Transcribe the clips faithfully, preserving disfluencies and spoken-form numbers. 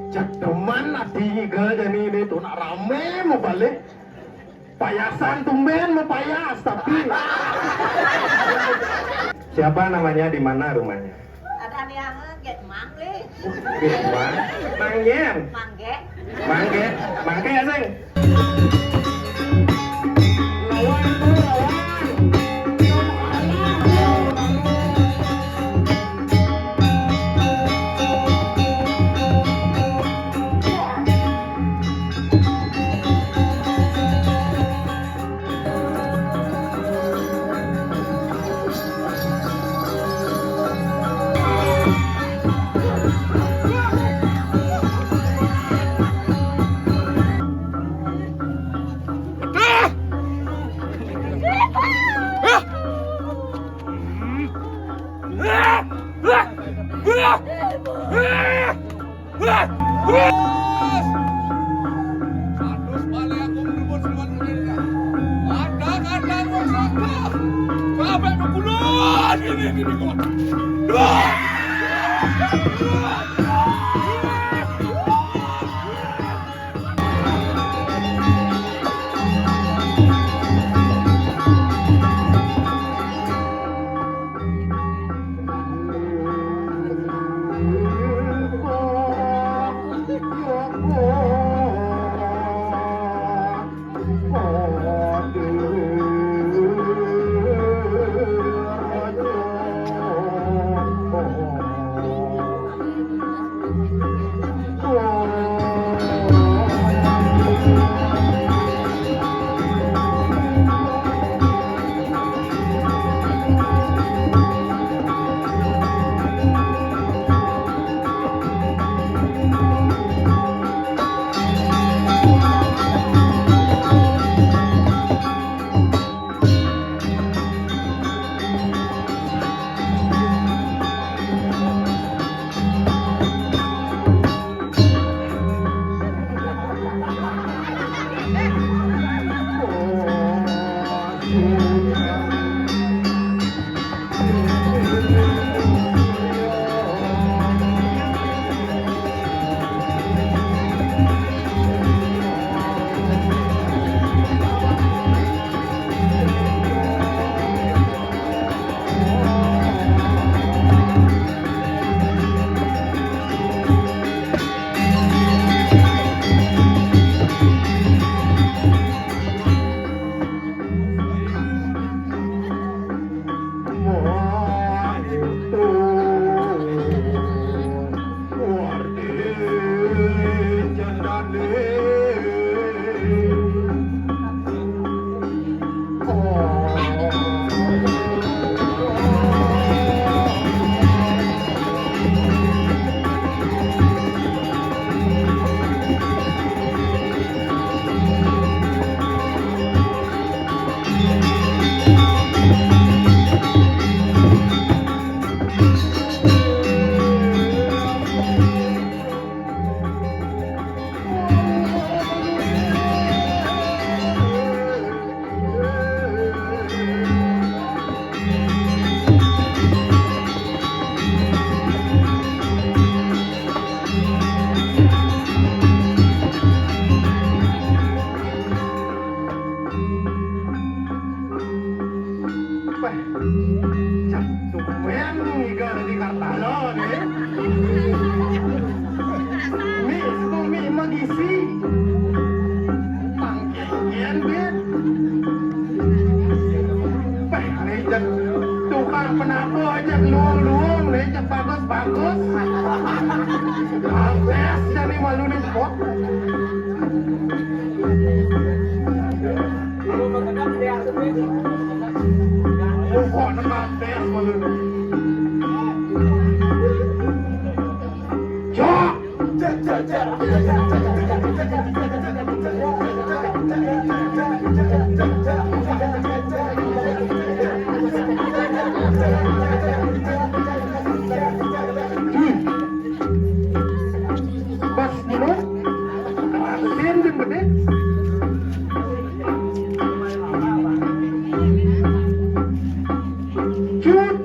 Cék demen ati ngigel jani ini tuh, nak ramé mau balik. Payasan tumbén mau payas, tapi siapa namanya, di mana rumahnya? Ada yang get mang, eh. Get mang? Manggen. Mangge. Mangge. Mangge ya, Seng? Lawan tuh, lawan. Wah! Wah! Aduh, balik aku merebut seluar Amerika. Ada kata aku sangka. Sampai ke bulan ini, gini kok. Wah! Wah, cak tumben ngiga di Kartano nih. Mi, itu mi magisi. Pangkengken, Bit. Wah, nih cak tukang penabuh cak luung-luung, nih cak bagus-bagus. Bagus, jadi malu nih, kok. Pokok tekan tes menurut. Cok. Pas minum, kena mesin jeung bedé. Cut.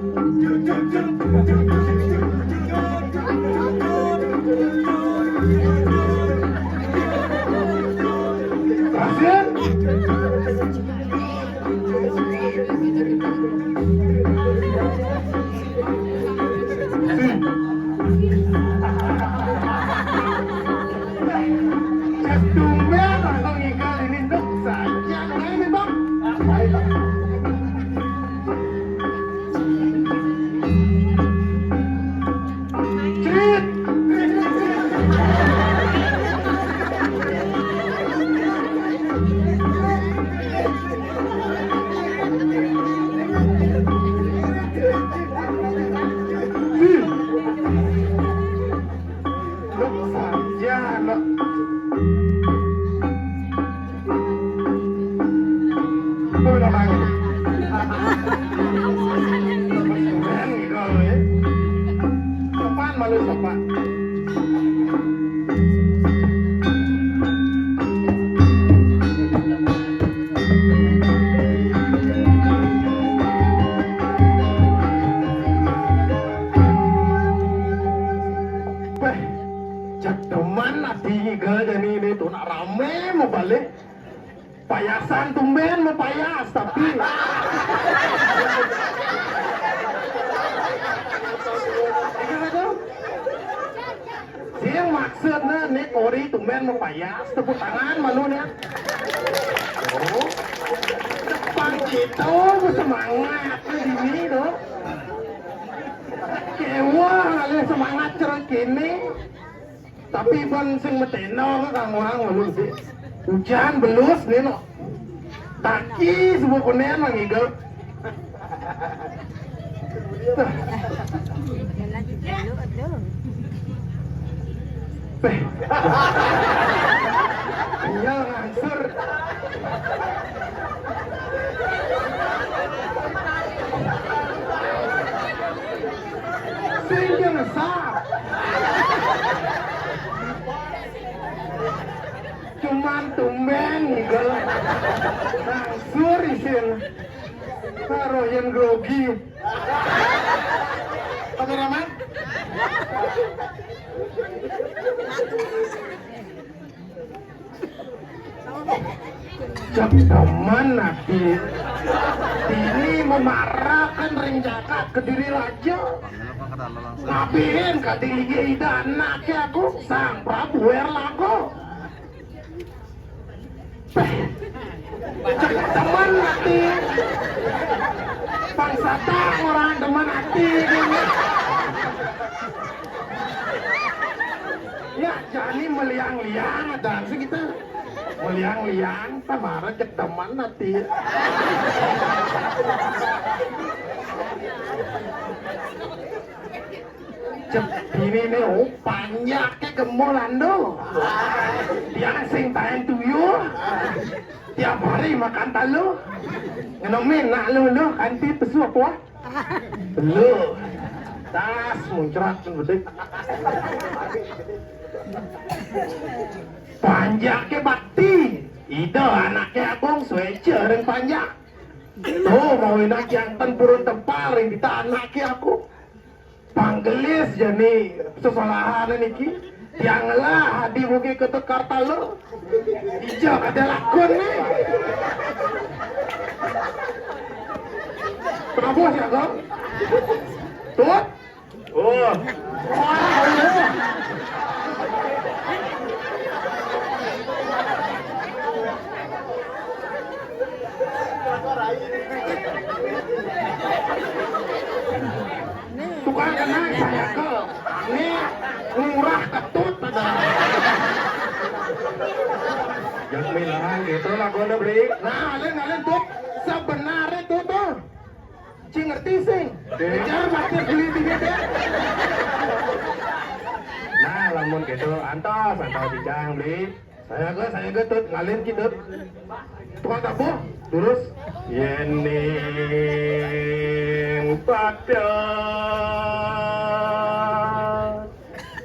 Kuwi lho, Bang. Keren gitu loh, ya. Sopan malu, sopan. Beh, cek demen ati ngiga jani ini tuh, nak rame mau balik. Payasan tumben mau payas, tapi sing maksudnya nih Kori tumben mau payas, tepuk tangan malu nih. Oh, depan kita semangat di sini tuh. Kewa kali semangat cerut kini. Tapi ban sing meteno ka kang orang lalu sih. Hujan belus nih no. Taki semua konen mang igel. Tuh. Jalan dulu, aduh. Beh. Iya, ngangsur. Sing ngesah. Cuman tumben gitu. Ngangsur isin. Karo yen grogi. Kameramen. Cek demen ati. Ini memarahkan ring jagat Kediri Raja. Ngapihin kadiliye ida anake aku Sang Prabu Erlangga. Cek demen ati. Bangsa tak orang demen ati. Ya, jani meliang-liang ada sih kita. Meliang-liang, tamara cek demen ati. Cek ini nih, oh, panjake gemu lando. Tiang sing taen tuyul. Tiap hari makan talu. Ngenomin nak lu, lu, kanti pesu apa? Lu. Tas muncrat kan bedik. Panjake bakti. Ida anake abang sueca ring panjak. Oh, mau enak jantan purun tempal ring kita anake aku. Panggelis jani sesolahan niki. Tiang lah di Bukit Ketut Kartalo. Ija kada lakon ni. Prabu siaga. Tut. Oh. Tukang kenang saya ke. Ini Ngurah Ketut ada. Yang milahan gitu lah gua beli. Nah, alin alin tuh sebenarnya tuh tuh. Cing ngerti sing. Kejar maksud beli tiga deh. Nah, lamun gitu antos antos dijang beli. Saya ke, saya ke tut ngalin kita. Tukang tabuh, terus. Yening pada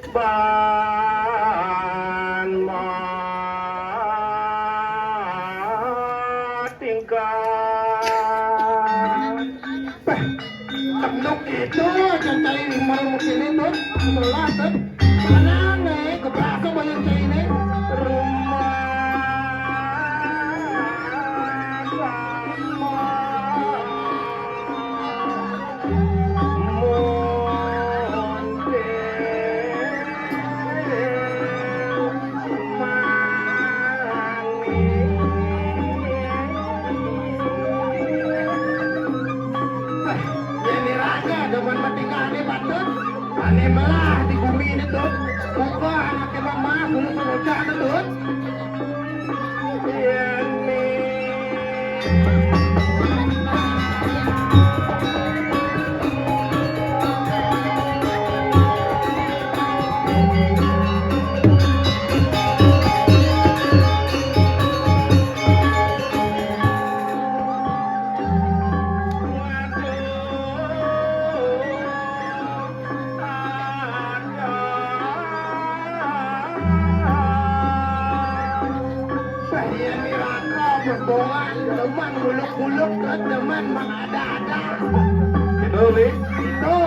ban matingkah. Beh, kenduk itu aja cai malam ini tuh. Sebelah tuh. Mana nih? Keberasa banyak cai ini. Rumah Yén iraga demen matingkah ané patut, ané melah di bumi ini, Tut. Muga anaké mamah, ulun seroja, Tut. Orang demen muluk-muluk, demen mengada-ada. Gitu, Li. Gitu.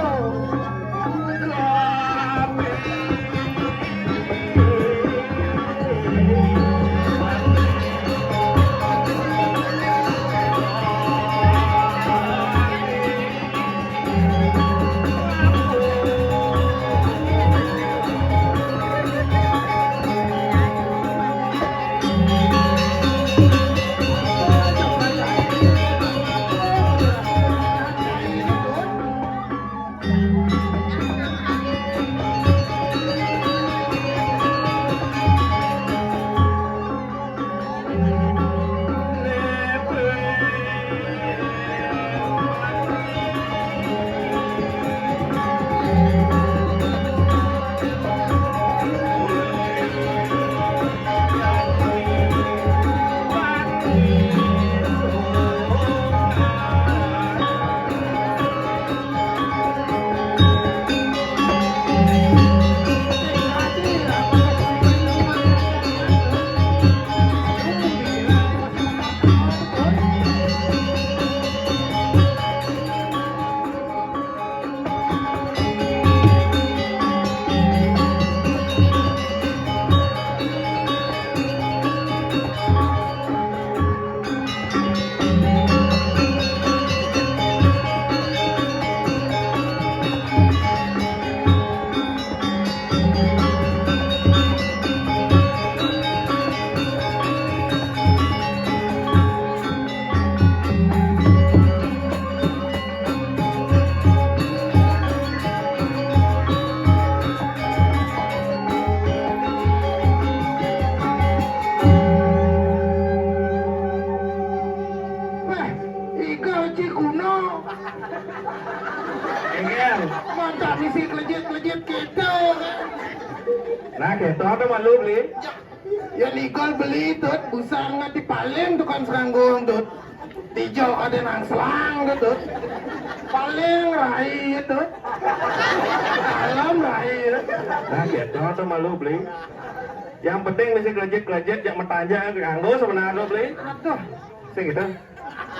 Wah, iga Haji Kuno. Engkel. Mantap misi kelejit-kelejit gitu. Nah, gitu apa malu, Bli? Ya, ya, Nigol beli, Tut. Busang nganti paling tukang seranggung, Tut. Dijok ada nang selang, Tut. Paling rai, Tut. Dalam rai, Tut. Nah, gitu apa malu, Bli? Yang penting misi kelejit-kelejit, jak metanja, nganggo sebenarnya, Bli. Aduh. Sing gitu.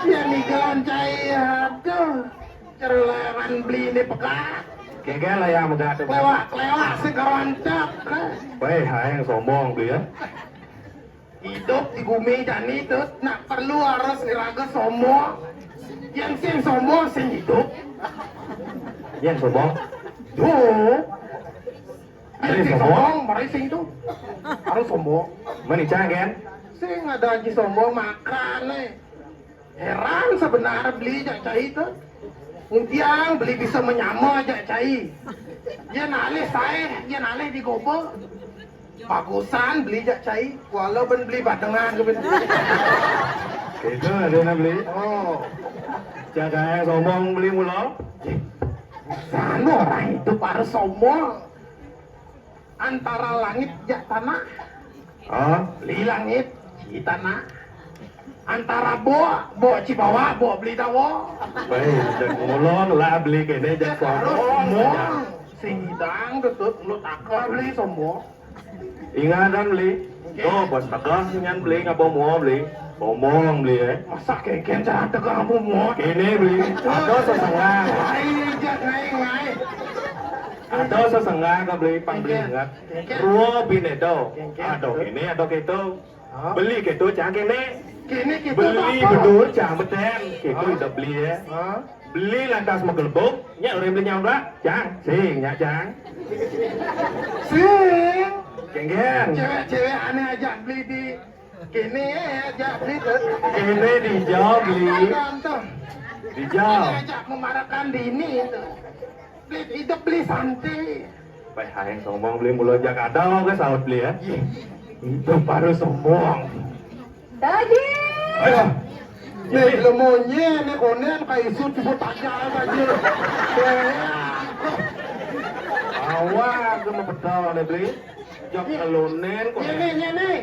Ya, Nigolan cai, aduh. Ceruleran beli ini pekat. Kagak lah ya, megah tuh. Lewat, lewat, sing karoncak. Weh, hayang sombong, Bli, ya. Hidup di bumi jani, Tut, nak perlu harus ngeraga sombong. Yang sing sombong, sing hidup. Yang sombong? Tuh. Yang sing sombong, mari sing itu. Harus sombong. Mani cang, kan? Sing ada Haji sombong makan, eh. Heran sebenarnya beli jak cai itu. Mungkin beli bisa menyama jak cai. Dia nalih sae, dia nalih digoba. Bagusan beli jak cai, walau ben beli badengan ke ben. Itu ada nak beli. Oh. Jaga yang sombong beli mula. Sana orang itu para sombong. Antara langit jak tanah. Oh. Beli langit, di tanah. Antara bo, bo ci bawa, bo beli dawa. Baik, jak mulon lah beli kene jak sombong. Sing hidang tetep mulut akal beli sombong. Ingatan beli. Tuh, bos tegas nyan beli ngapa mua beli? Sombong beli, eh. Masa keken cara tegas ngapa mua? Ini beli. Ada sesengah. Ai, jak ngai ngai. Ada sesengah ke beli pang beli ingat. Ruo bini do. Ada kene, ada keto. Beli keto cang kene. Kene keto beli apa? Betul cang beten. Keto udah beli ya. Beli lantas megelebuk, nyak orang beli nyamrak. Cang, sing nyak cang. Sing. Genggen. Cewek-cewek aneh ajak beli di kene ya, ajak beli tuh. Kene dijawab beli. Dijawab. Aneh ajak memarakan dini itu. Beli hidup beli santai. Baik, hayang sombong beli mula jak ada ke saut beli ya. Itu baru sombong. Tadi. Ayo. Nih, lemonye, nih konen, kayak isu tiba tanya saja. Awak ke mau betul nih beli. Jak kelonen kok. Ini, ini, nih.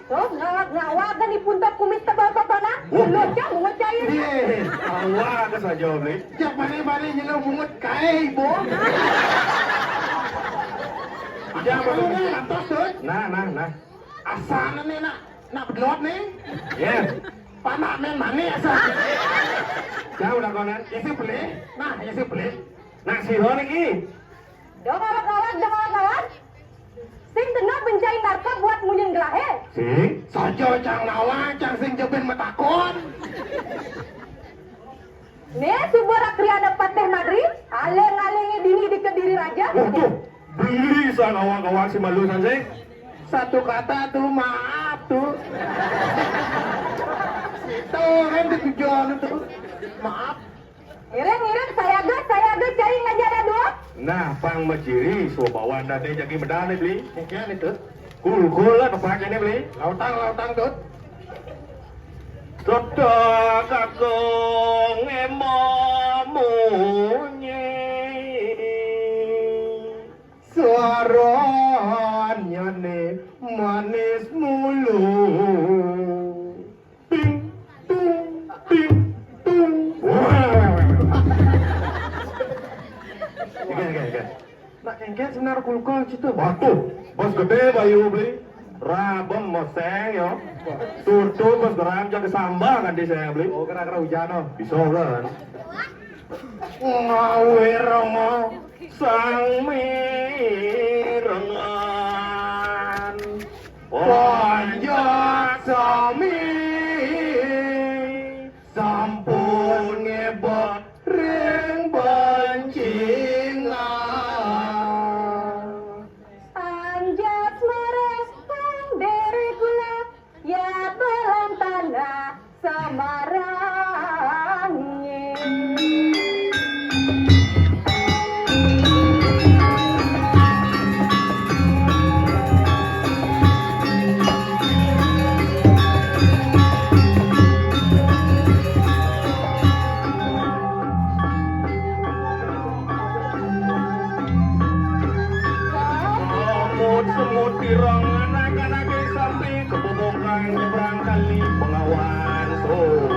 Tuh, ngawak-ngawak dan dipuntak kumis tebal totona. Wah. Lu aja mau ngecain. Iya. Awak ke saja beli. Jak mana-mana nyelo bungut kai, Bo. Jangan pakai bungut. Nah, nah, nah. Asana nih, nak, nak bedlot nih. Ya. Panak men manik asa. Jauh dah konan. Isi beli. Nah, isi beli. Nah, sira niki. Dong awak-awak, dong awak-awak. Sing tenep bencai narkop buat munyin gelahe. Sing, saja cang nawang, cang sing jebin matakon. Nih, subur Akriana Patih Madri, aling-alinge dini di Kediri Raja. Waduh, beli san awak-awak si malu san sih. Satu kata tuh, maaf tuh. Itu kan tujuan tuh. Maaf. Ngiring, ngiring, sayaga, sayaga, cai ngajak dadua. Nah, pang maciri, swabawan dade jagi medal nih, Bli. Mungkin itu. Kul-kul lah tepaknya nih, Bli. Lautang, lautang, Tut. Sedek kakung ema munyi. Suaranya nih manis mulu. Ting, tung, ting, tung. Wah. Oke, oke, oke. Nak kengken senar kulkul situ. Waduh, bos gede bayu beli. Rabem moseng yo. Tutu bos geram jaga sambal kan di saya beli. Oh, kira-kira hujan oh. Bisa kan? Ngawe rongo sang mirengan. Panjak sami sampun ngebot ring bancingan. Anjas maraskan diri kula, ya dalam tanah Semarang. Semut-semut pirang anak-anak sampai kebobokan nyebrang kali Bengawan Solo.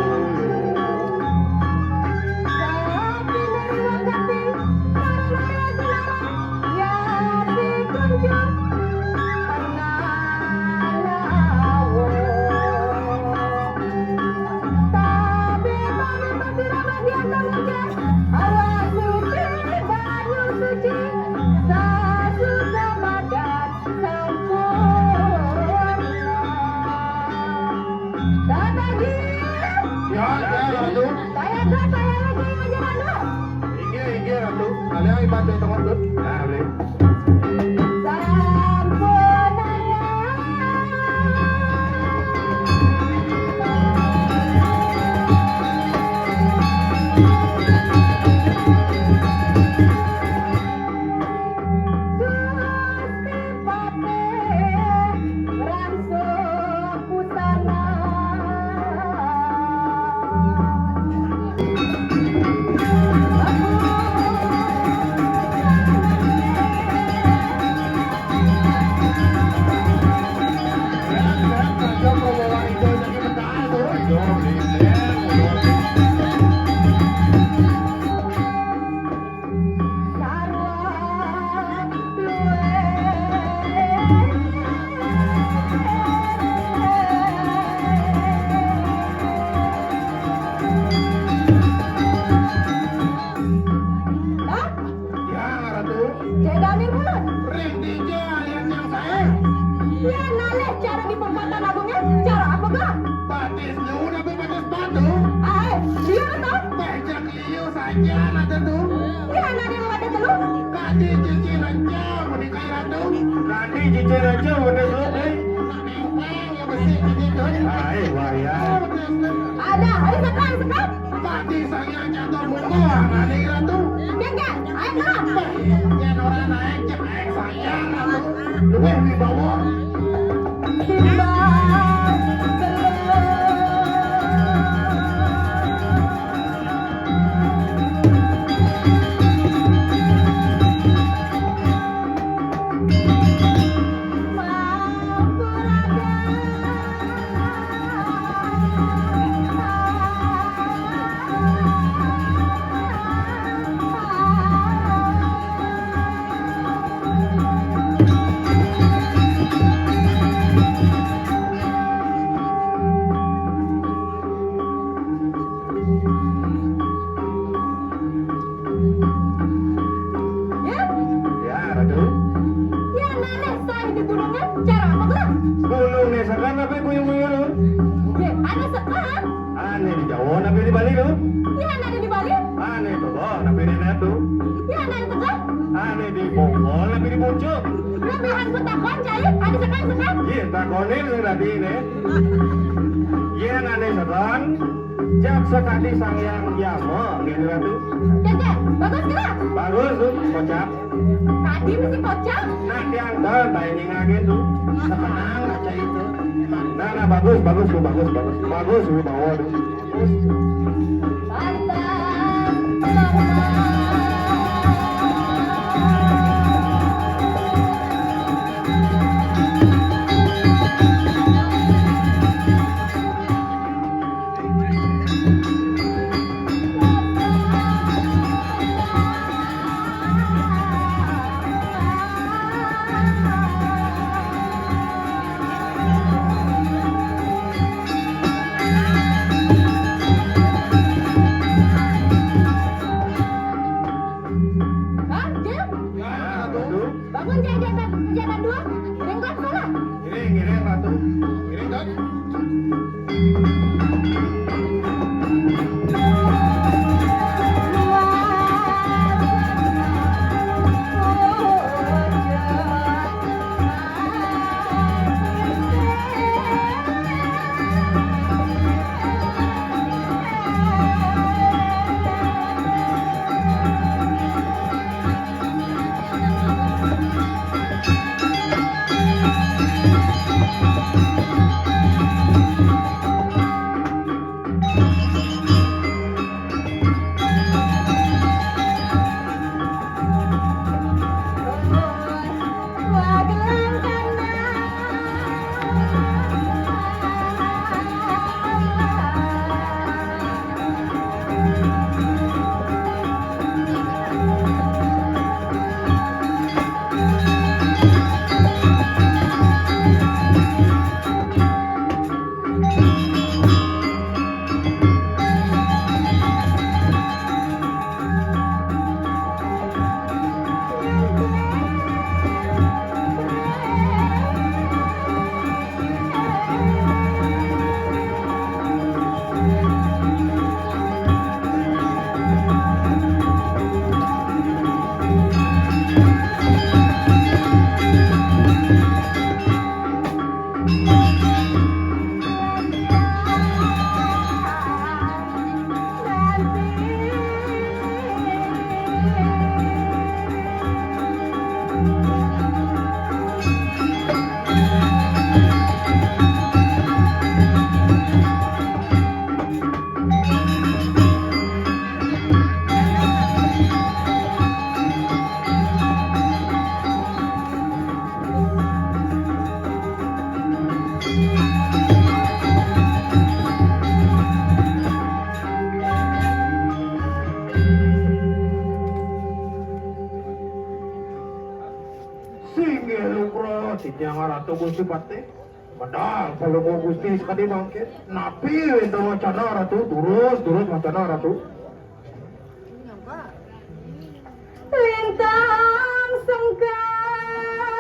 Ya, ya, Ratu. Saya enggak, saya lagi aja, Ratu. Inggih, inggih, Ratu. Kalian ibadah tengok, Ratu. Nah, boleh. Hah? Ya, Ratu. Cedane ulun. Ring dija alian yang saya. Ya, nalih cara di pempatan agungnya. Cara apa, Kak? Batis lu, tapi batis batu. Ah, eh, dia apa? Pejak liu saja, Ratu. Ya, nalih batis lu. Tadi cici raja, menikah Ratu. Tadi cici raja, menikah Ratu. Nak nempel, ya, besi, gitu. Ah, eh, bahaya. Ada, ada sekali, sekali. Tadi saya jatuh mungkul, aneh Ratu. Enggak, enggak, ayo, Kak. Bah, yen ora naik, cek naik saya, Ratu. Luwih wibawa. Saé di gunungan, cara apa tuh? Gunung né sekan tapi guyur-guyur. Yé, ané sekan? Ané di Jawa tapi di Bali tuh. Yé, ané di Bali? Ané Bogor tapi di Natu. Yé, ané di Tegal? Ané di Bogor tapi di Pucuk. Lebihan ku takon, cai, ané sekan-sekan? Yé, takonin sing tadi né. Yén ané sekan, jak sakadi Sang Hyang Yama, nggih, Ratu. Cécé, bagus gerak. Bagus tuh, kocap. Tadi mesti kocap. Nah, tiang kan, tanya nyingangin tuh. Tenang aja itu. Nah, nah, bagus, bagus tuh, bagus, bagus. Bagus, wibawa tuh. Bagus. Pantas, Hah, Jil? Ya, Ratu. Bangun, jangan, jangan, jangan dua. Iring, Kak, sana. Iring, iring, Ratu. Iring, Kak. Singgih lugra titiang Ratu Gusti Patih. Medal Palungguh Gusti sakadi mangkin. Napi wénten wacana Ratu? Durus, durus wacana Ratu. Lintang sengkar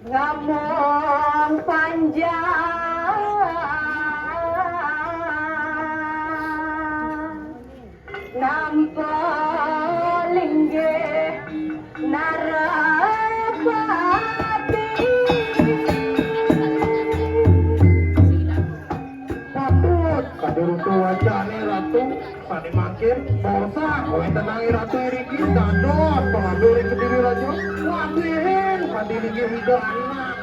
ngamong panjang. Nampa linggih Narapati. Patut kadirutu wacané Ratu sané mangkin, bosa kawéntenan Ratu iriki, dados pangambil ring Kediri Raja. Wadihin, kadi linggih Ida anak.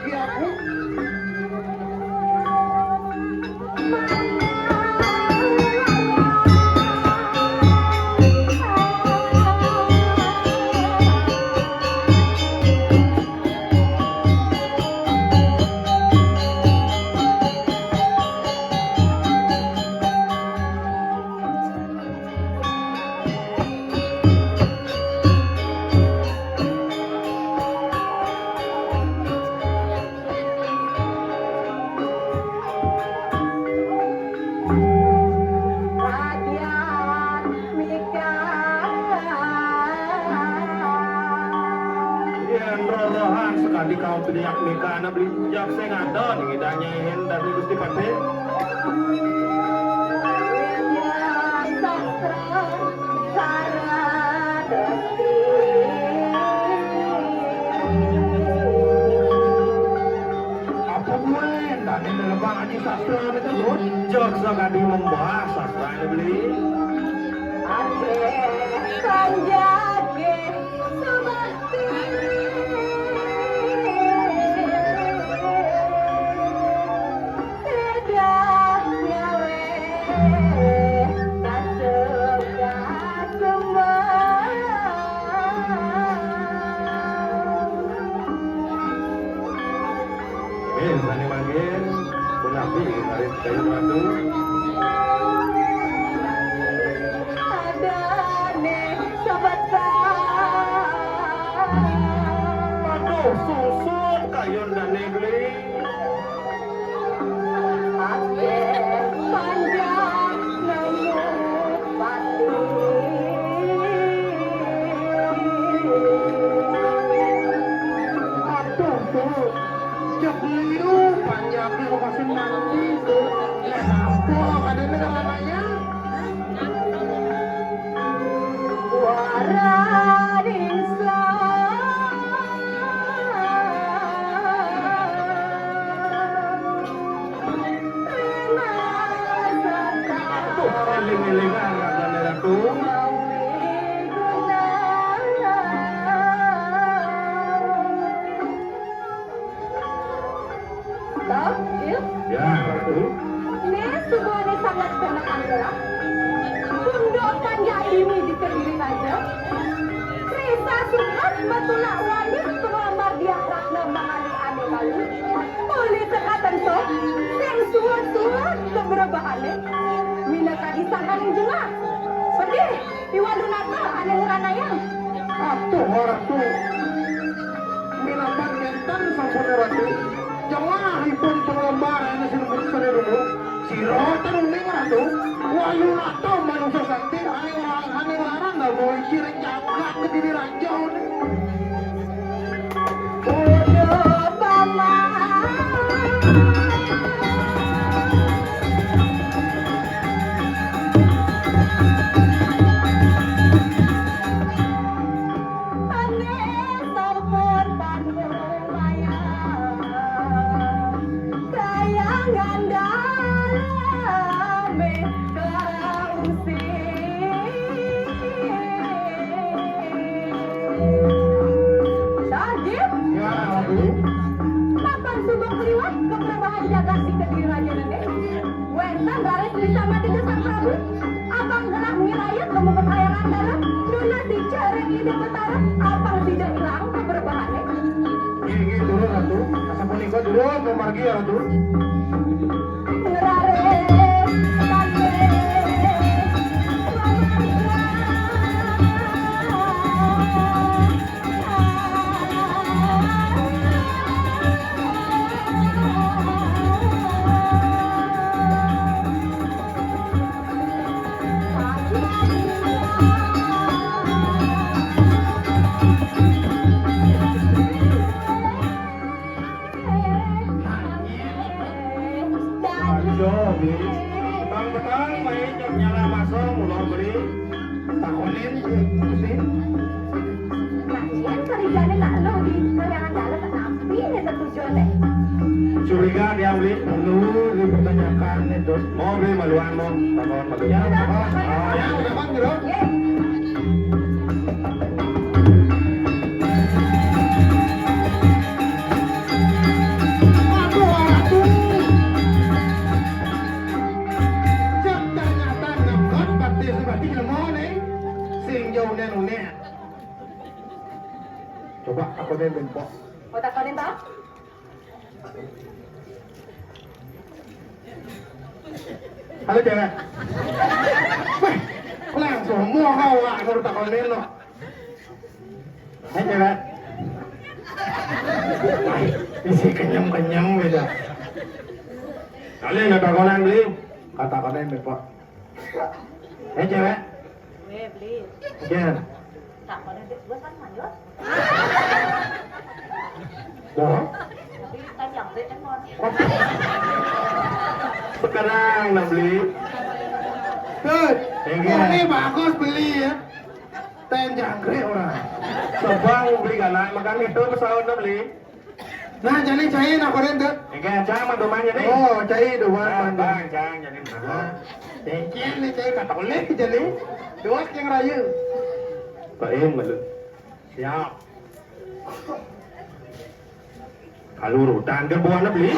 Rorohan sakadi kaum piniak mika anak beli jak sing ada ning idanya hen dari Gusti Patih. Widya sastra saradesti. Apa buin tadi dalam Pak Haji sastra itu, Bun? Jak sakadi membahas sastra ini beli. Ake panjake Eh, sane mangkin, punapi ngarit kayu ratu. Adane sabatas. Aduh, susut kayun dane beli. Ake panjang nemu pati. Aduh, tuh. Cek liu panjang di lokasi mandi tuh. Ya, apa? Ada negara lain? Aduh, eling-elingan ragane Ratu. Toh, Bil? Ya, Ratu. Né subané sanget kena anggelah. Pundhukan ya ini di Kediri Raja. Risa surat matulak wali penglamar dia Ratna Mangali ané Bali. Polih sekaten to, sing suwet-suwet kebrebahané. Minakadi sangkaning jengah. Pedih. Iwan Dunata ané ngranayang. Atuh, Ratu. Minangka kénten sampun, Ratu. Jengahipun penglembar ané sinebut seni luluh. Sira ten uning, Ratu. Wayunata manusa sakti ané nglarang, ané nglarang damel ciring jagat Kediri Raja. Udah paman. Ané sampun panggul wayah. Kayangan dalamé kausi. Sajib. Ya, Ratu. Mapan suba kliwat kebrebahan jagat di Kediri Raja nene. Wénten raris bisa mati ke Sang Prabu. Abang gerah ngirayat kemu kekayangan dalam. Nuna si cereng ida betara. Abang tidak hilang kebrebahané. Nggih, nggih, durung, Ratu. Asapunika durung, pamargi ya, Ratu. Ngraris, ngraris, pamargi. Aja, Bli. Petang-petang baé jam nyala masang, ulah beli. Takonin, Gusti. Nah, yén curigané nak lo di kayangan dalam, napi né tetujuané? Curiga dia, Bli. Perlu dipertanyakan itu. Mau, Bli, maluan, mau. Takon, maluan. Ya, udah. Ah, ya, udah, Bang, gitu. Yé. Aduh, aduh. Cek ternyata nangkep pati seperti ilmu nih. Sing jauh nih, nih. Coba aku nih, Bempok. Mau takonin, Bang? Halo, cewek. Wéh, langsung mau awak aku takonin lo. Hai, cewek. Wah, isi kenyem-kenyem gitu. Kalian ada takonan, Bli? Kata konen, Pak. Hai, cewek. Wéh, Bli. Iya. Takonan, Dek, gua kan mayos. Wah. Sekarang nak beli. Good. Ini bagus beli ya. Ten jangkrik orang. Sebang beli galak, makan itu pesawat nak beli. Nah, jani cai nak koren tuh. Enggak, cang mah domanya nih. Oh, cai doang. Nah, bang, cang, jani mah. Nah, cengkian nih cai katolik jani. Dua yang raya. Pain malu. Siap. Kalau urutan ke buahnya beli.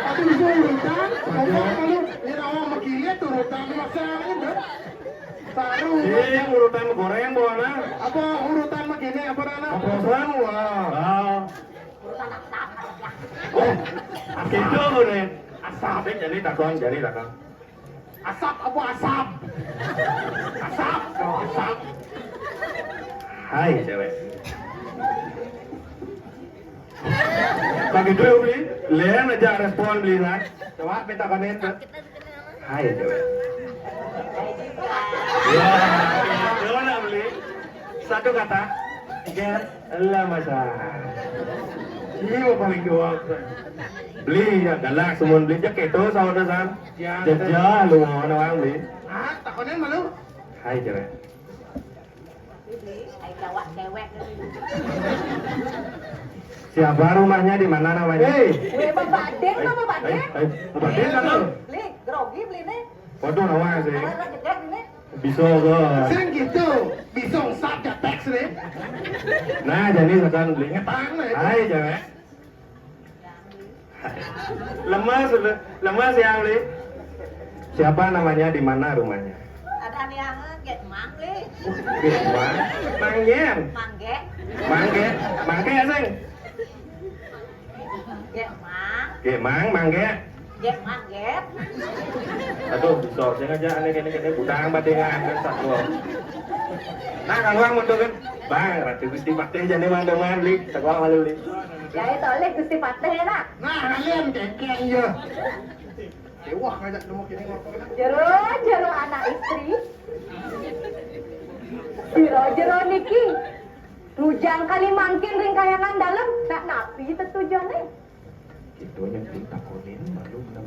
Aduh, itu urutan. Ngomong kalau ini awak makilit urutan masalah ini. Taruh. Ini urutan goreng buahnya. Apa urutan begini apa dana? Apa urutan? Wah. Ah. Urutan asap. Oh, asap. Itu nih. Asap. Jadi takon, jadi takon. Asap apa asap? Asap, oh, asap. Hai, cewek. Bagi dulu beli, lihat aja respon beli kan. Coba minta komen tuh. Hai, cewek. Ya, coba nak beli. Satu kata. Tiga, lah masa. Iya, paling dua. Beli ya galak semua beli jak itu sama san. Ya, jajah lu mau nawang beli. Ah, takonin malu. Hai, cewek. Ini, ai jawab cewek. Siapa rumahnya di mana namanya? Hei. Weh, Bapak Den, Bapak Den. Bapak Den kan tuh? Beli, grogi beli nih. Waduh, nawang sih. Kalau jedak ini. Bisa kok. Sing gitu, bisa usah teks nih. Nah, jadi sekarang beli ngetang nih. Hai, cewek. Lemes, lemes ya, Li. Siapa namanya, di mana rumahnya? Ada yang Gek Mang, Li. Gek Mang? Manggen? Mangge. Mangge? Mangge ya, sing? Gek Mang. Gek Mang, Mangge. Gek Mang, Gek. Aduh, bisa sing aja aneh kene kene budang badengan kan satu. Nah, kalau mundur kan, Bang, Ratu Gusti Patih jadi mandangan, Li. Sekolah malu, Li. Ya, itu oleh Gusti Patih, ya, nak. Nah, kalian kengkeng, ya. Wah, ngajak nemu kini ngorok. Jero, jero anak istri. Jero, jero niki. Tujang kali mangkin ring kayangan dalem. Nak napi tetujane? Itu yang ditakonin, malu bener.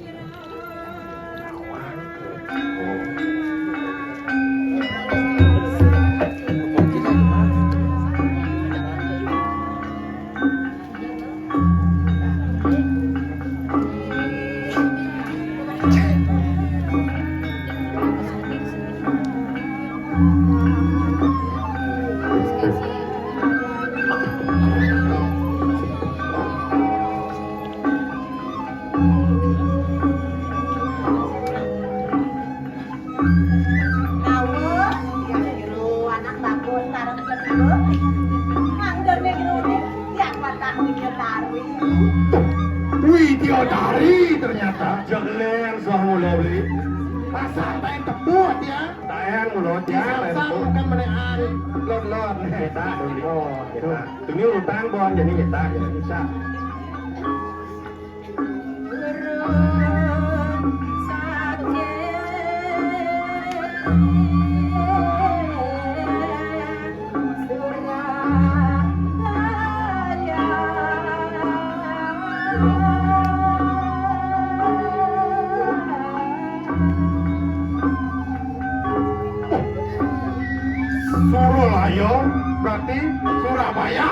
Ngawur, ya jero anak bagus sareng kedua. Mangdene jero ning tiang patah Widyadari. Widyadari ternyata. Jeglen soh mula beli. Pasang taen tebus ya. Taen mula ya. Pasang bukan menekan lon-lon. Kita dulu. Oh, kita. Demi urutan bon jadi kita ya bisa. Suralaya berarti Surabaya.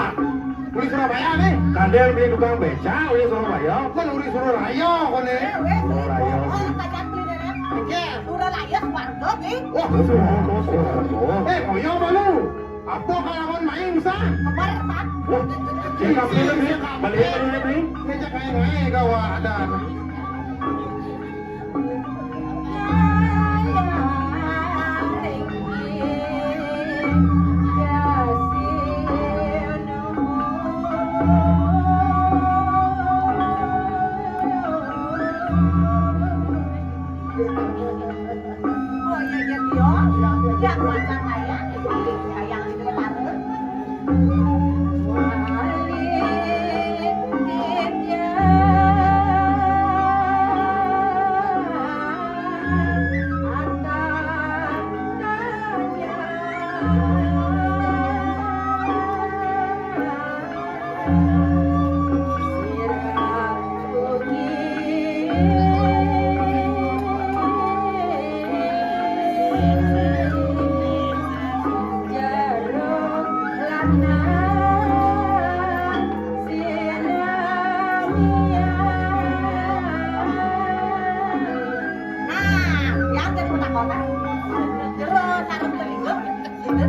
Uli Surabaya nih. Kadang beli tukang beca, uli Surabaya. Kan uli Suralaya kone. Suralaya. Oh, yang tajam beli dana. Oke. Suralaya swarga nih. Wah, Surabaya. Eh, koyo malu. Apa kalawan main bisa? Kembar, Pak. Wah, cekap ini, beli. Balik ini, beli. Ini cek main, main, gawat ada.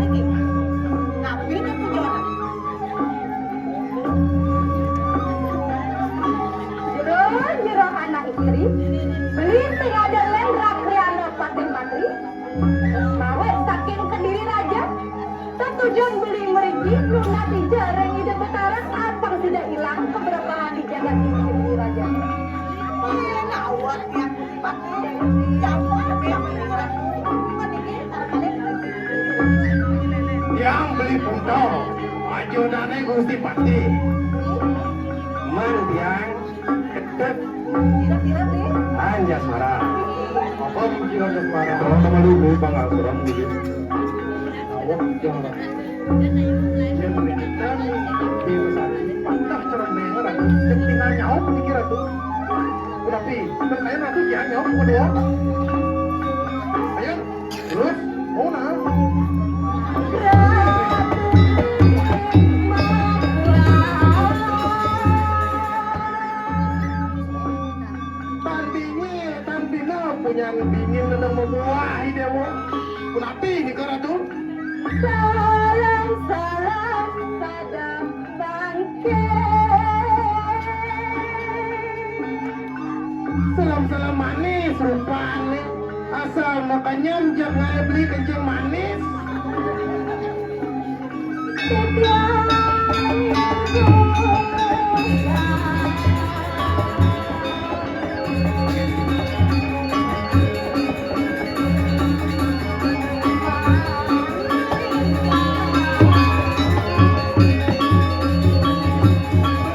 Napi tuh tujuan? Jero-jero anak istri, beli sing ada lén rakriana patih mantri, mawe saking Kediri raja, tetujon beli merigi, lunasi jereng Ida Betara, apang sida ilang keberkahan di jagat ini, Kediri raja. Eh, ngawat ya. Tiang beli punto, ajudané Gusti Patih. Man tiang ketet. Anjas marah. Apa mungkin Anjas marah? Kalau sama lu, gue bangga kurang gitu. Awak jangan. Yén wénten Déwa Sari patah cereméng Ratu, sing tinggal nyaut niki Ratu. Punapi, kén ayeuna Ratu jan nyaut kedua. Ayo, terus, mau nah. Tan bingin, tan pina, punyan bingin nang mabuah, Déwa. Punapi nika Ratu? Salam, salam, sadang bangké. Salam-salam manis rupané. Asal makanyam jak ngaé beli kencing manis.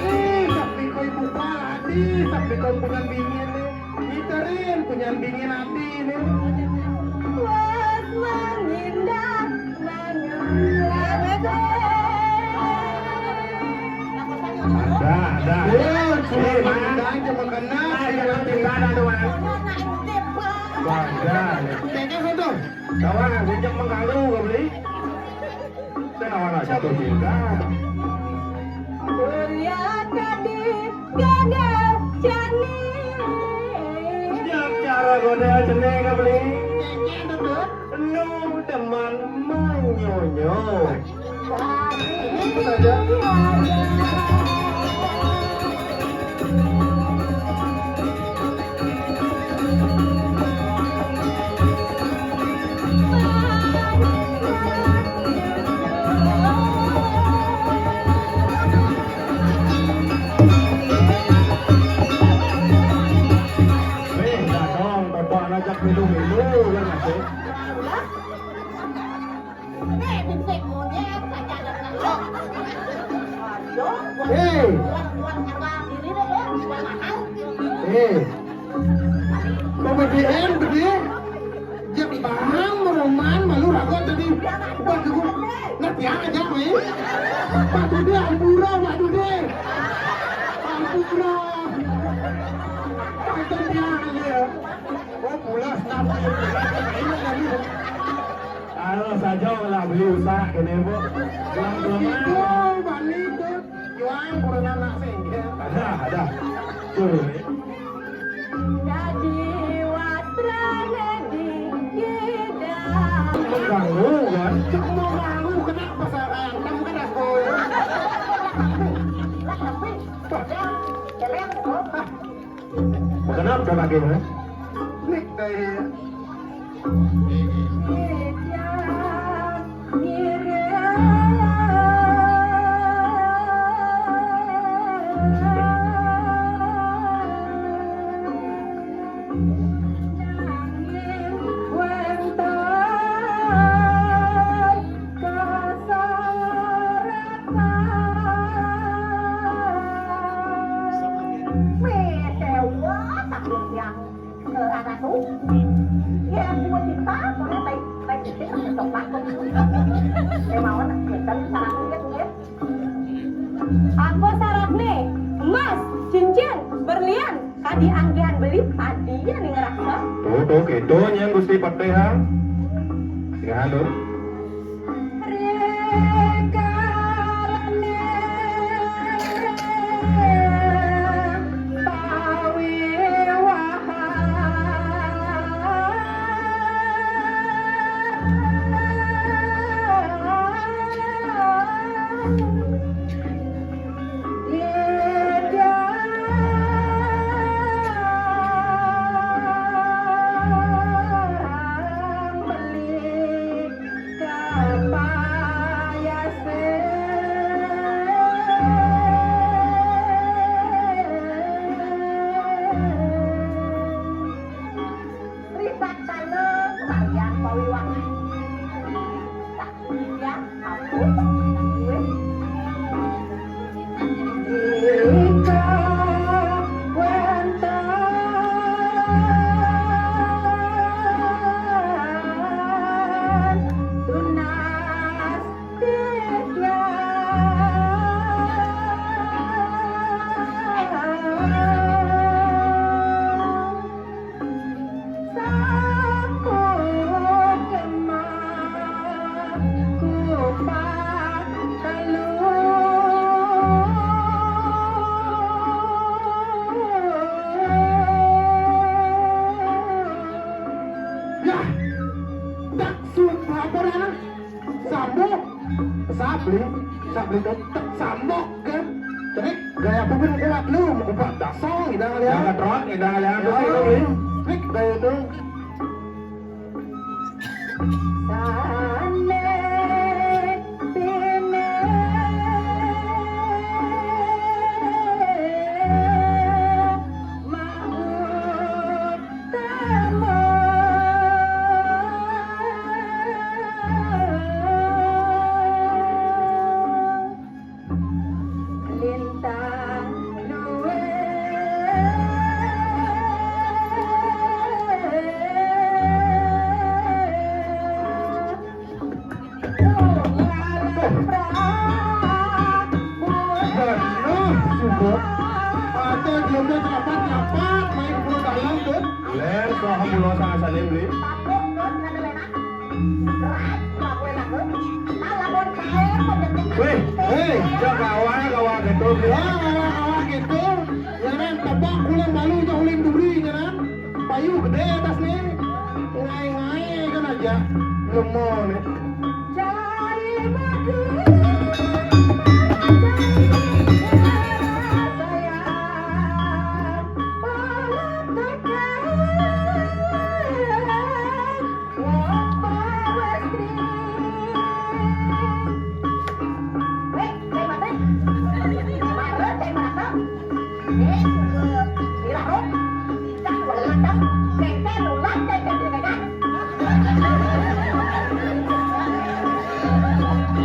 Ih, sakti koi buka ati, sakti koi punyan bingin nih. Iterin punyan bingin ati nih. Was mangindah mangindah. Ada, ada. Wah, cuma Eh, Mas. Mangindah aja makan nasi. Mas, jangan tinggal ada, Mas. Badan. Tengah satu. Kawan, sejak mengganggu, gak beli. Tanawan aja tuh tinggal. Surya Kadi Godel Jani. Cara Godel Jani kabeli. Nu demen manyonyo. Wéh, dadong, bapa ngajak milu-milu, kan, Mas, eh? Eh, bincik monyet, saja ada kena. Aduh, buat, Hei. Buat, buat apa diri deh, ya, buat mahal. Eh. P B B M gedé. Jek barang meroman malu ragot tadi. Ubah dulu. Nah, tiang aja, wéh. Pak Dude, ampura, Pak Dude. Ampura. Pak, itu tiang aja, ya. Oh, pulas, tapi. Kalau saja lah beli usaha gini, Bu. Pulang-pulang. Itu, Bani, itu. Jual, kurang anak sih. Ada, ada. Tuh. Dadi wastrane di kidang. Mengganggu, kan? Cek mau ganggu, kenapa saya kayak kamu kan aku? Kenapa lagi, ya? Nih, kayak Ratu. Ya, buat kita, mana baik, baik itu kan coklat. Kemauan, ya, kan, sarannya tuh, ya. Apa syaratnya? Emas, cincin, berlian, kadi anggihan beli, tadi ya nih ngerasa. Tuh, tuh, gitu, nyang Gusti Patih, ha. Sing anu. Sabli, sabli téh ték sambok kan. Jadi gaya pupin kuat lu, mau kuat dasong, gitu kali ya. Yang ketrot, gitu kali ya. Ya, terus itu, Bli. Trik gaya itu. Sané bina maut temu. Lintang dué. Bener, sudah. Atau dia udah nyapat-nyapat, main bola dalam tuh. Ler, soal bola sama salim, Bli. Wih, hei, ya kawan, kawan gitu. Ya, kawan, kawan gitu. Nyaran tebak uling malu, jauh uling duri, nyaran. Payu gedé atas nih. Ngai-ngai kan aja. Lemo nih. Cari bagus.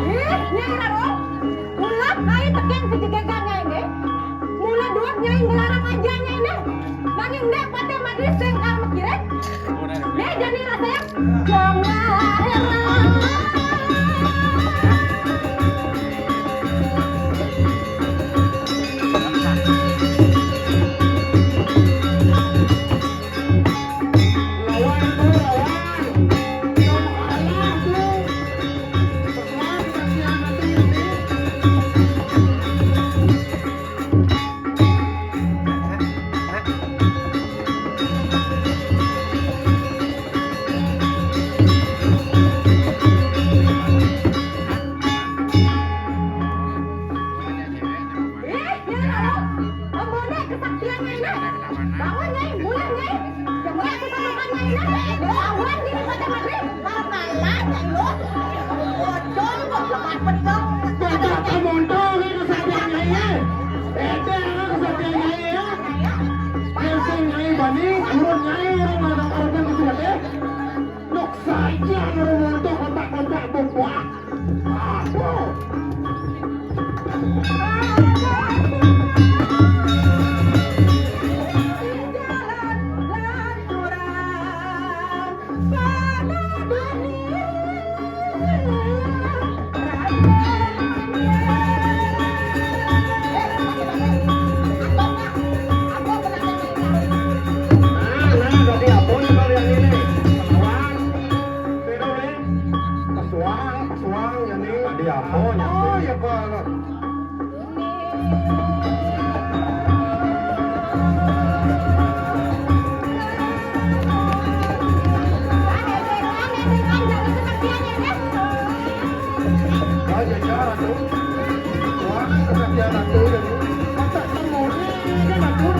Ih, Nyai Raro, ulah ai tekén si jegegang Nyai gé. Mula duat Nyai ngelarang aja Nyai né. Nanging né paté madri sing kal mekirin. Né jani rasanya. Jangan. Ih, ya Allah. Amboné kesaktian Nyai né. Bangun, Nyai, mulih, Nyai. Coba aku sama Nyai né. Lawan diri pada mati. Malah, Nyai, lu. Bocor, kok lemah betul. Bocor, kamu untung, ini kesaktian Nyai, ya. Beda, kesaktian Nyai, ya. Langsung Nyai bani, turun Nyai, orang ada korban gitu, ya. Nuk saja, orang untung, kontak-kontak, buah. Nah, nah, tadi apa nih kalau yang ini? Lawan. Suang, suang, ya nih. Tadi apa? Oh, ya, Pak. Oh, ya, ya, Ratu. Suang, kesaktian Ratu, ya nih. Masa kamu ini, Ratu?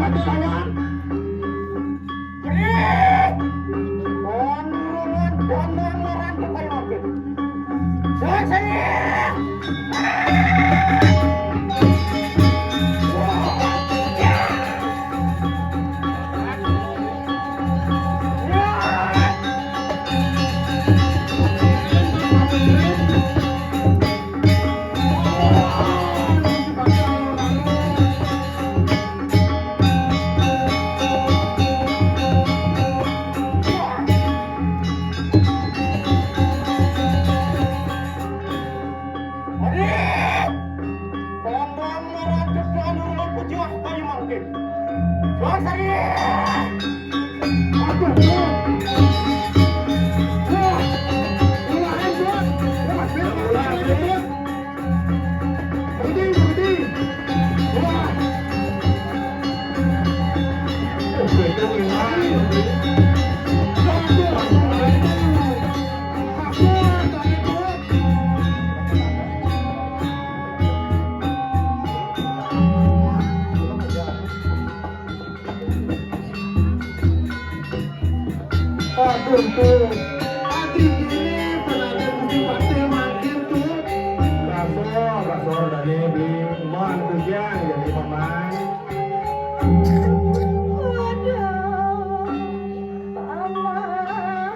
Pati lawan. Ih! Konrungan danang laran ka kayu mangkin. Sing, sing! Aduh, Bro. Wah, mulahan, Bro. Wah, Bro, mulahan, Bro. Budi, Budi. Wah. Oh, Bro, mulahan. Aduh, aduh, aduh. Aduh, aduh, aduh. Aduh, tuh. Ati gini, pengantin Gusti Patih mangkin, tuh. Kasor, kasor, dane beli man tuh, Jang, jadi paman. Waduh, paman.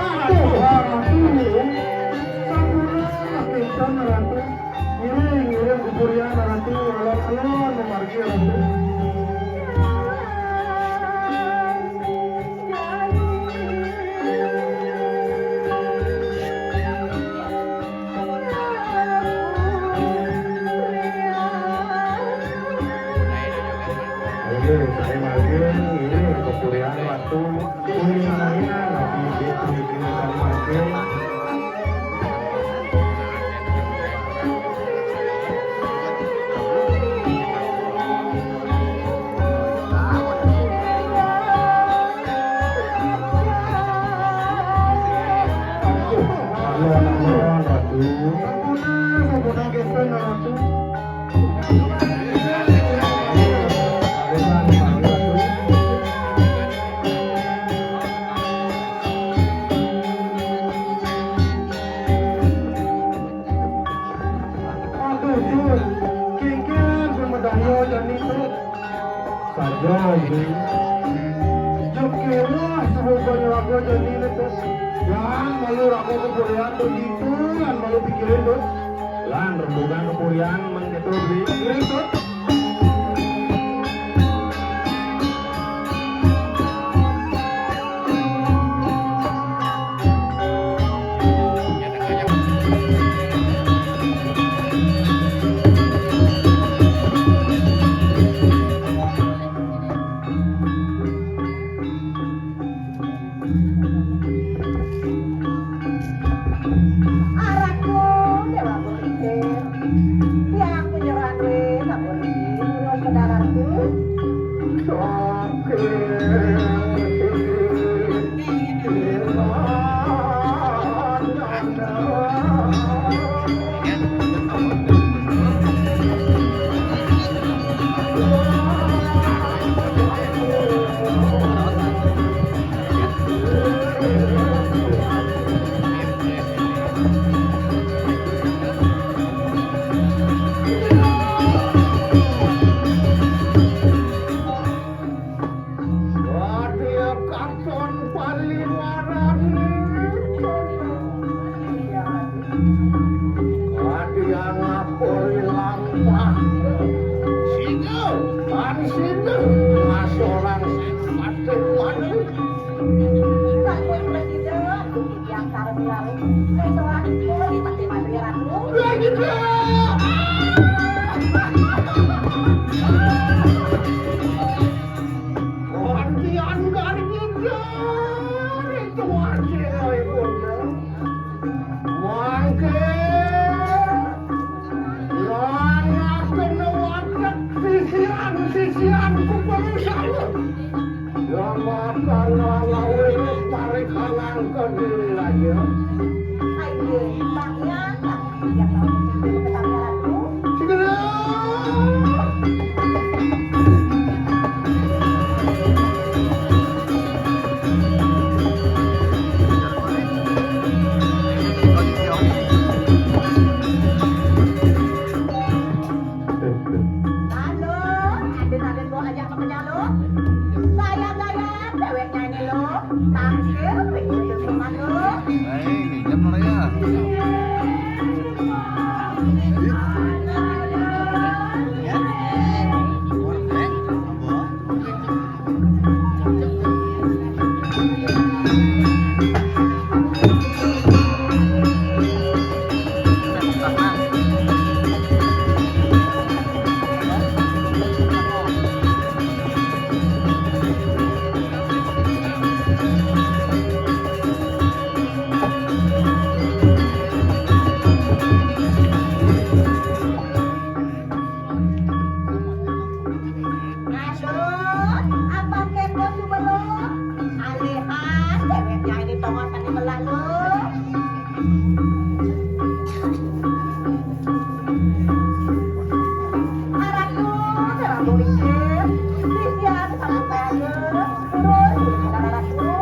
Aduh, Ratu, sampuralah kinten, Ratu. Ngiring, ngiring kupurian, Ratu, alon-alon mamargi, Ratu. Ini saya makin ini kepurian waktu kuningan tapi dia kuningan makin. Aduh, aduh, aduh, aduh. Sampun, sampun, sampun, sampun. Aduh, Jun, kengken pun medaya jani tu. Saja, Jun. Jun kewah semoga nyelaga jani tu. Lan malu raga kepurian tu jitu, lan malu pikirin tu. Lan rembugan kepurian mengketu beli. Kirim tu. Aratu Dewa Kulitir, tiang penyerang wé sapuniki, urus pedalaku. Makan lawan lawe parekangan kediri raja. Ayo, Pak Yan, Pak Yan, Pak Yan, Pak Yan, Pak Yan, Pak Yan. Halo, aden-aden mau ajak ke penyalur? Saya gaya, ceweknya ini lo. Tampil, begitu teman lo. Hei, jam berapa ya? Aduh, apa kepo si belum? Alihan, ceweknya ini tongosan di belah lu. Arah lu, dalam licin, sisian sama saya, terus, arah lu.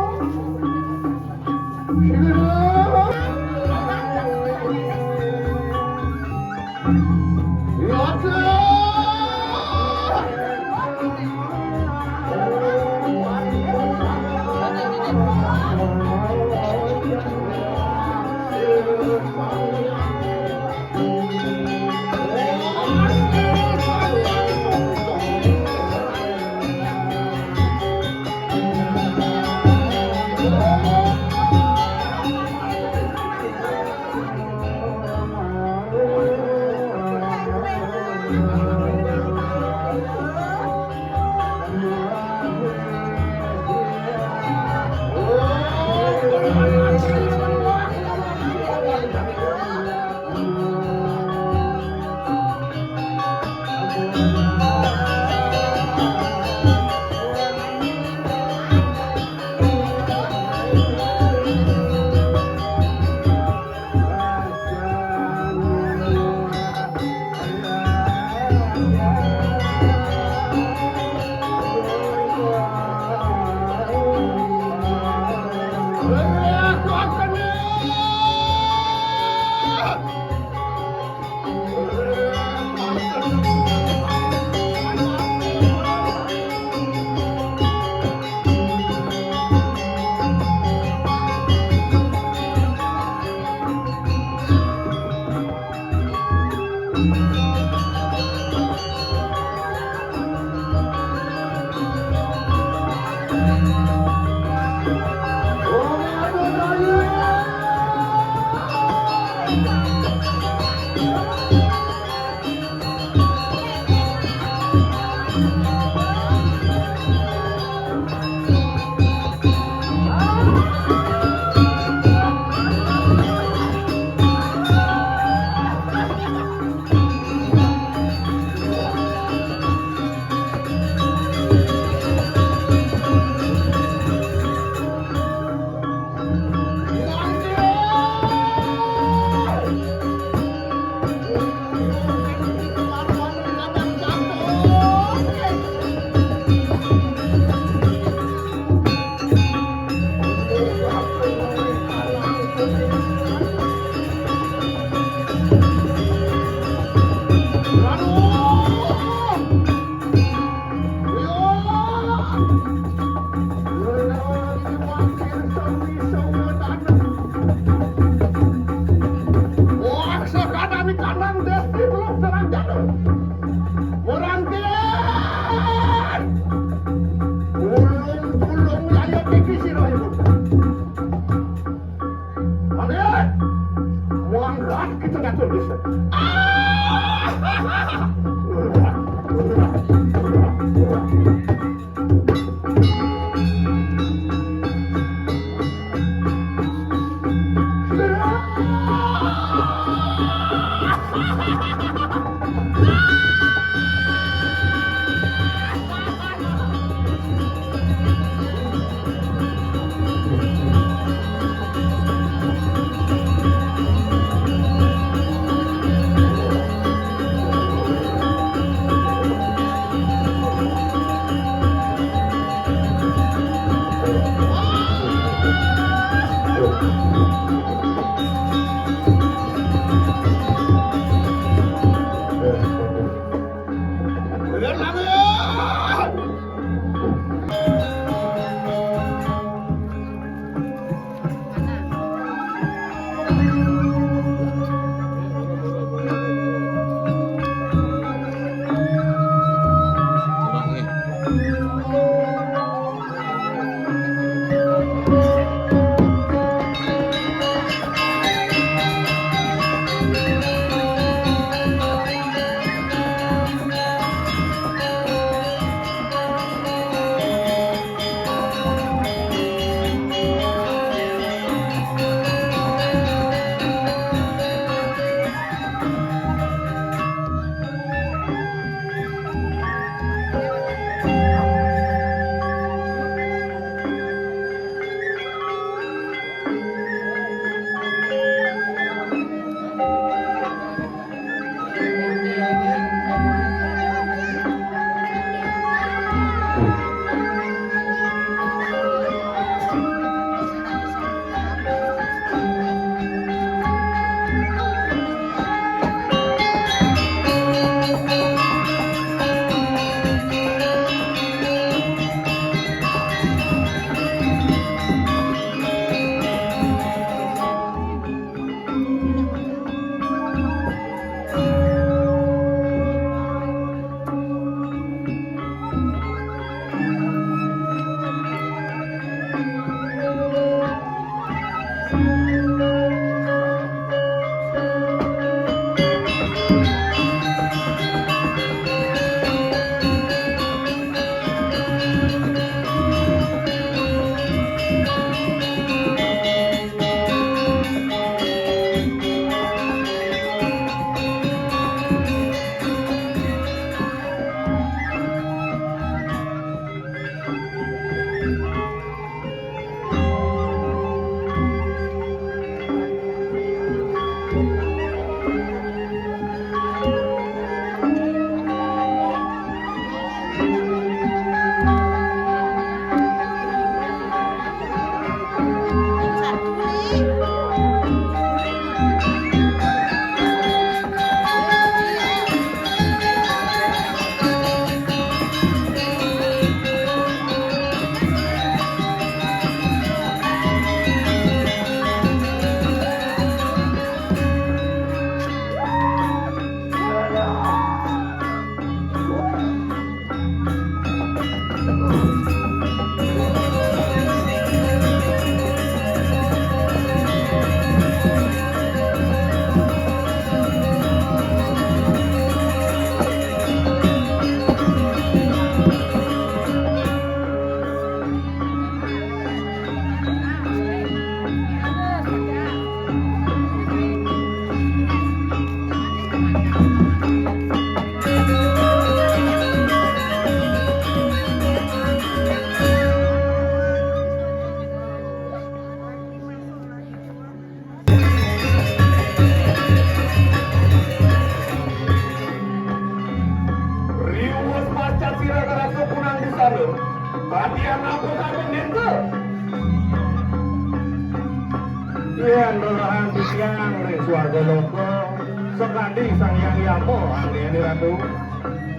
Yén lelahan titiang ring swarga loka, sakadi Sang Hyang Yama anggéné Ratu.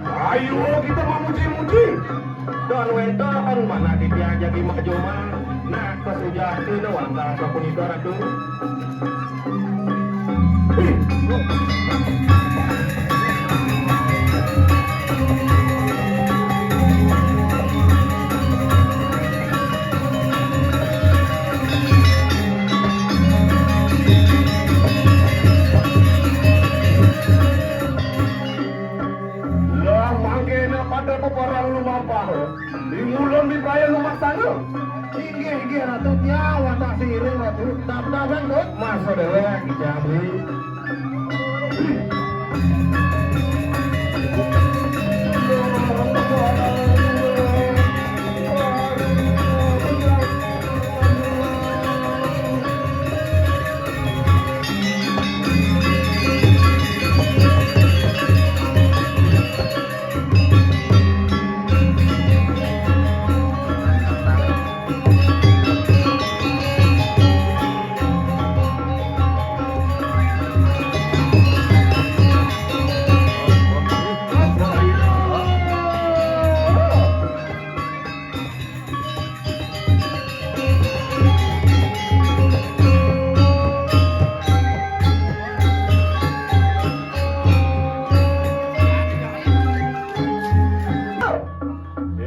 Ayo kita mamuji-muji. Tan wénten manah titiang jagi majumah, nah kasujatiné wantah sapunika Ratu. Lah mangkéné pada peperang lumampah. Di ngulun di praya lumaksana. Inggih, inggih, Ratu. Tiang wantah siring, Ratu. Dap-dapan, Dut. Masa déwék, Ki Jambi.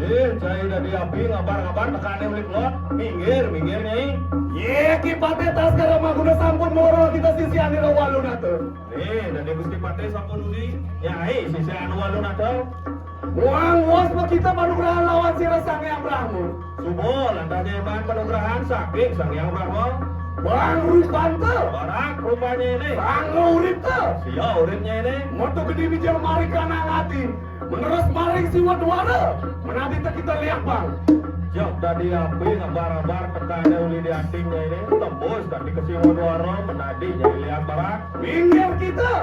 Eh, Cai Dadi Api ngabar-ngabar tekané uli kelod. Minggir, minggir, Nyai. Yé, Ki Patih Taskara Maguna sampun mara kita sisian ira Walunata. Nih, Dadi Gusti Patih sampun uli. Nyai, sisian Walunata. Muang wos makita panugrahan lawan sira Sang Hyang Brahma. Suba, lantas nyai maan panugrahan saking Sang Hyang Brahma. Bang rupanta. Barak rupané né. Bang uripta. Sia uripné né. Mata gedé mijil maring kanang ati. Menerus maring siwa duara. Menadi teka kita liak, Bang. Jak Dadi Api ngabar-abar tekané uli di atiné né. Tembus dadi ka siwa duara, menadi nyai liak barak. Minggir kita.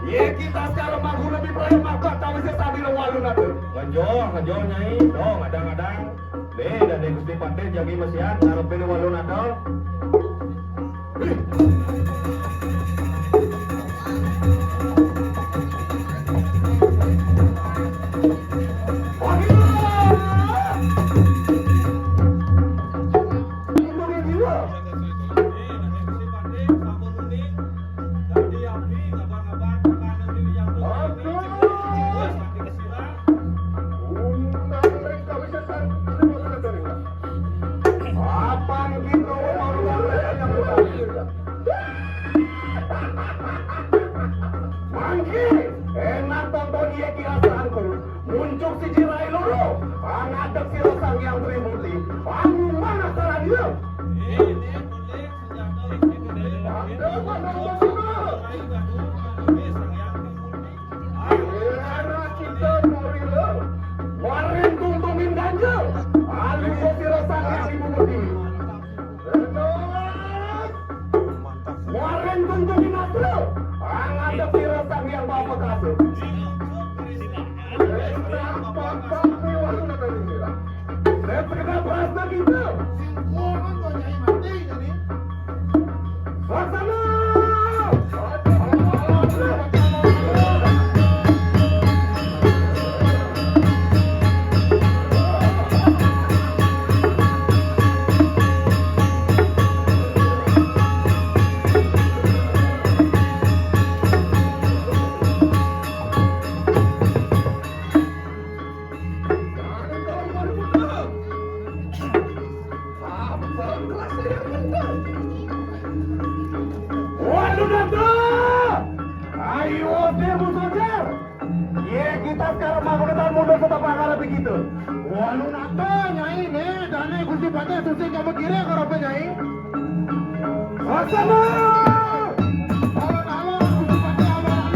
Yé kita sekarang magu lebih praya mabak tawis sadira Walunata. Ngejoh, ngejoh, Nyai. Dong, adang-adang. Nih, Dadi Gusti Patih jagi masiat ngarepin Walunata. Apan kita mangké, enak tonton iya kira sangkul. Muncuk siji rai loro, pangadeg sira Sang Hyang Trimurti, pangumban asaran iya. Aduh, aduh, aduh, aduh. Era kita Morila, maring tungtungin ganja, aluh sira Sang Hyang Ibu Pertiwi. Terus, maring tungtungin astra, pangadeg sira Sang Hyang Maha Perkasa. Era papak miwah. Saya sekedar prasna kita. Sing kuat kan kok Nyai mati, Nyai. Laksana! Waduh, Dato! Ayo, deh, musuh, jar! Ye, kita sekarang mah udah mundur ke tempat kalau begitu. Waduh, Dato, Nyai, nih, Dani, Gusti Patih, Susi, kamu kira kalau apa, Nyai? Laksana! Alon-alon, Gusti Patih, alon-alon.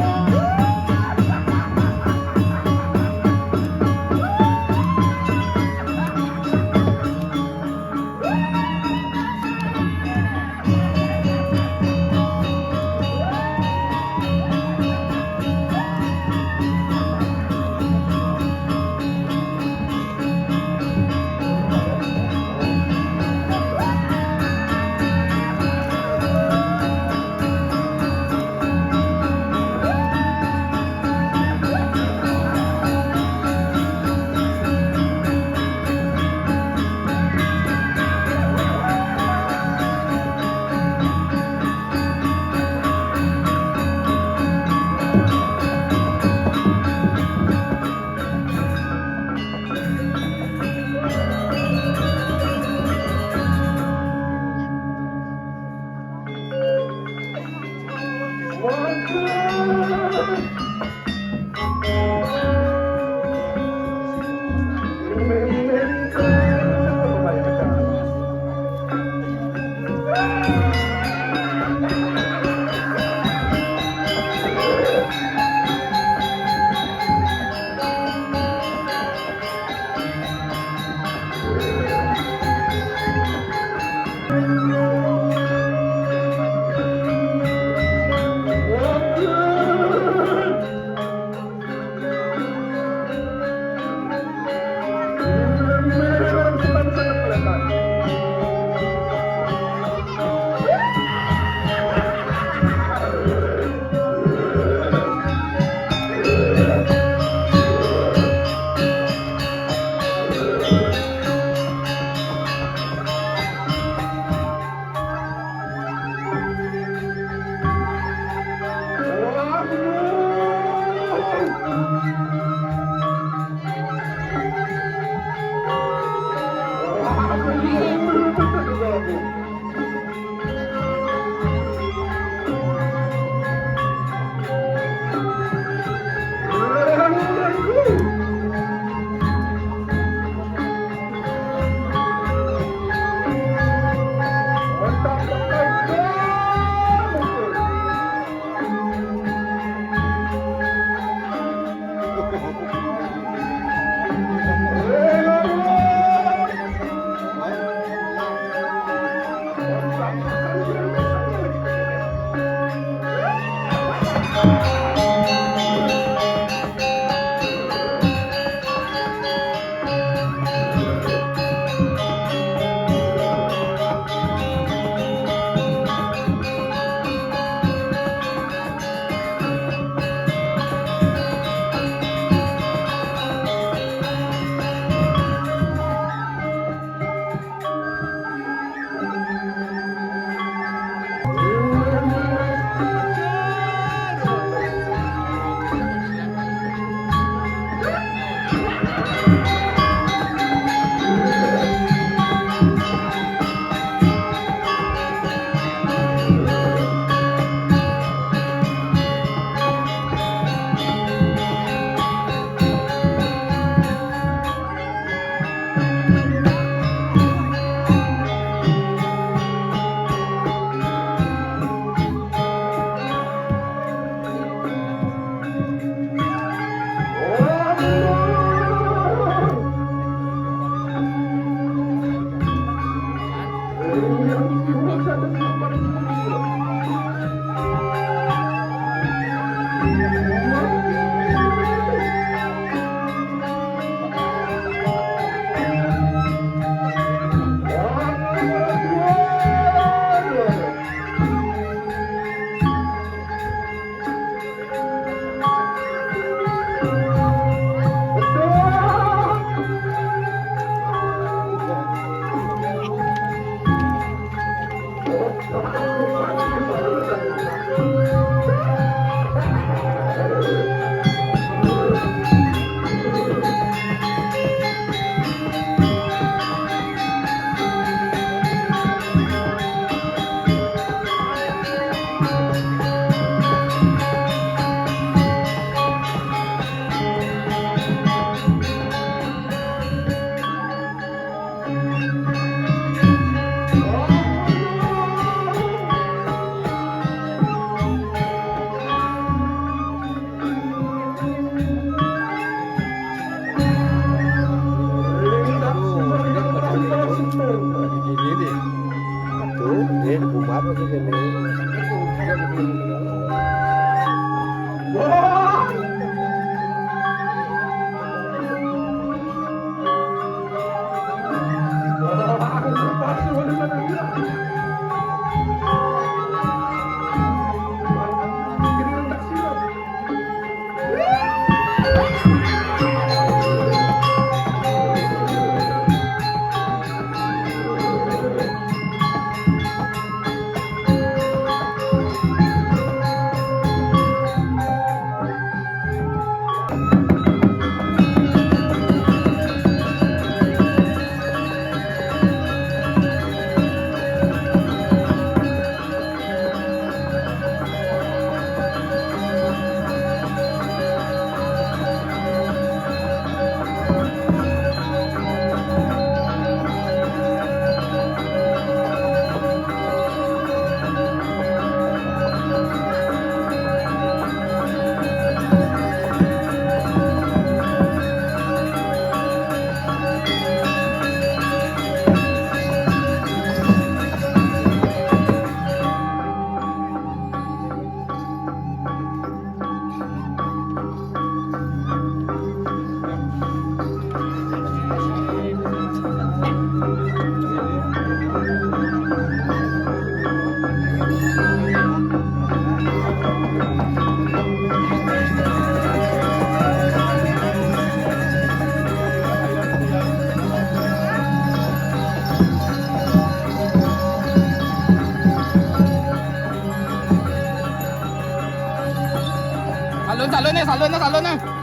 Tuh, dia kumat masih gini. Salon, salon na, salon na, salon na.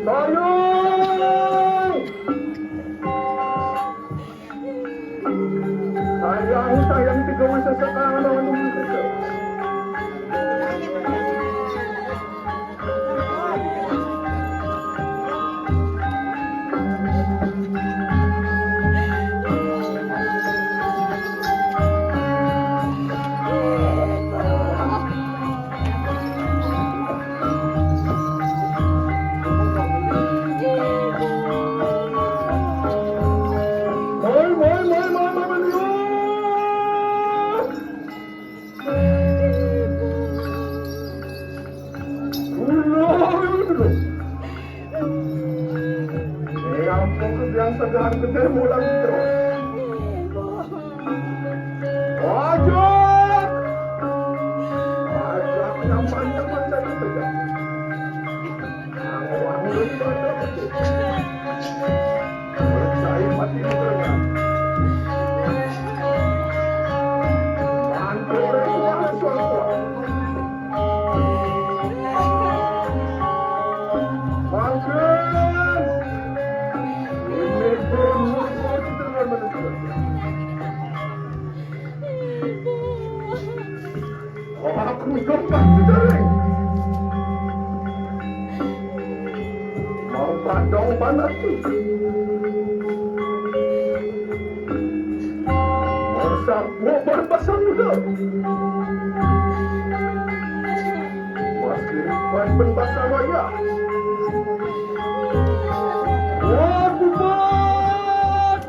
Tolong! Sayang, sayang, tiga masa sekarang lawan umur kita. Moi, moi, moi, moi, moi, moi. Ulun. Eh, ampun, kebiasaan gede mulang terus. Ajak! Ajak yang panjang-panjang itu, ya. Nang wangun pada itu. Percaya mati muternya. Mantul orang tua, suang-suang. Makan. Ini pun musuh kita menentukan. Aku gempa jering. Mau padong panasi. Mau sapu berbahasa muda. Masih buat berbahasa maya. Wah, buat.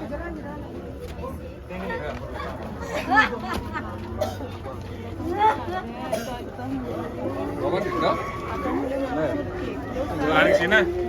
Roman, no? Dari sini.